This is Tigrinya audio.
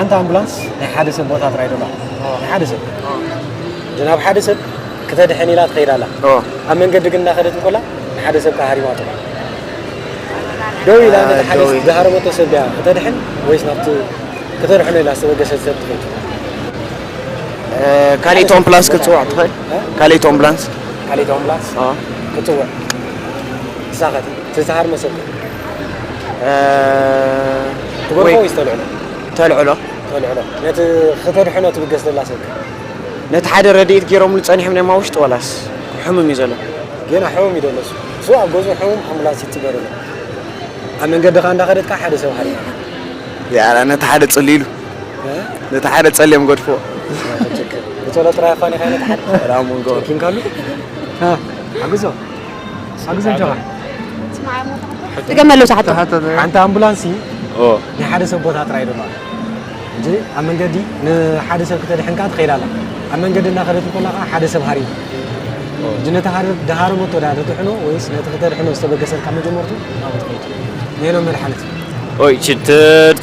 ሓንቲ ኣምቡላንስ ናይ ሓደ ሰብ ቦታ ጥራይ ዶ? ናይ ሓደ ሰብ። ግን ኣብ ሓደ ሰብ ክተድሕን ኢላ ትኸይድ ኣላ። ኣብ መንገዲ ግን እናኸደት እንኮላ ንሓደ ሰብ ከሃሪማ ጥራይ። ደው ኢላ ነቲ ሓደ ዝሃረመቶ ሰብ ድያ ክተድሕን ወይስ ናብቲ ክተድሕኖ ኢላ ዝተበገሰት ሰብ ትኸይድ? ካልእ ኣምቡላንስ ክትፅዋዕ ትኽእል? ካልእ ኣምቡላንስ? ካልእ ኣምቡላንስ ክትፅውዕ ንሳኸት እቲ ዝሃርመ ሰብ ትጎርፎ ወይስ ተልዕሎ? ተልዕሎ። ተልዕሎ ነቲ ክተድሕኖ ትብገስ ዘላ ሰብ ነቲ ሓደ ረድኤት ገይሮምሉ ፀኒሖም ናይ ውሽጢ ዋላስ ሕሙም እዩ ዘሎ? ጌና ሕሙም እዩ ዘሎ እሱ። እሱ ኣብ ገዝኡ ሕሙም ኣምቡላንስ ይፅበ ዘሎ። ኣብ መንገዲ ኸዓ እንዳኸደት ከዓ ሓደ ሰብ ሃሪማ። ያላ ነቲ ሓደ ፅልኢሉ ነቲ ሓደ ፀሊኦም ገድፎ ብቶሎ ጥራይ ኣፋኒኻ ነቲ ሓደ ራሙን ገበሩ ኪንካሉ ሓግዞ ሓግዞ ጆኻ ትገመሉ ሰሓቶ ሓንቲ ኣምቡላንስ ናይ ሓደ ሰብ ቦታ ጥራይ ድማ እንጂ ኣብ መንገዲ ንሓደ ሰብ ክተድሕንካ ትኽእል ኣላ። ኣብ መንገዲ እናኸደት እንኮላ ከዓ ሓደ ሰብ ሃሪሙ እንጂ ነቲ ሓደ ድሃረመቶ ዳ ተድሕኖ ወይስ ነቲ ክተድሕኖ ዝተበገሰልካ መጀመርቱ ናብኡ ትኸይድ? ነየኖም መድሓኒት? ኦይ ችትር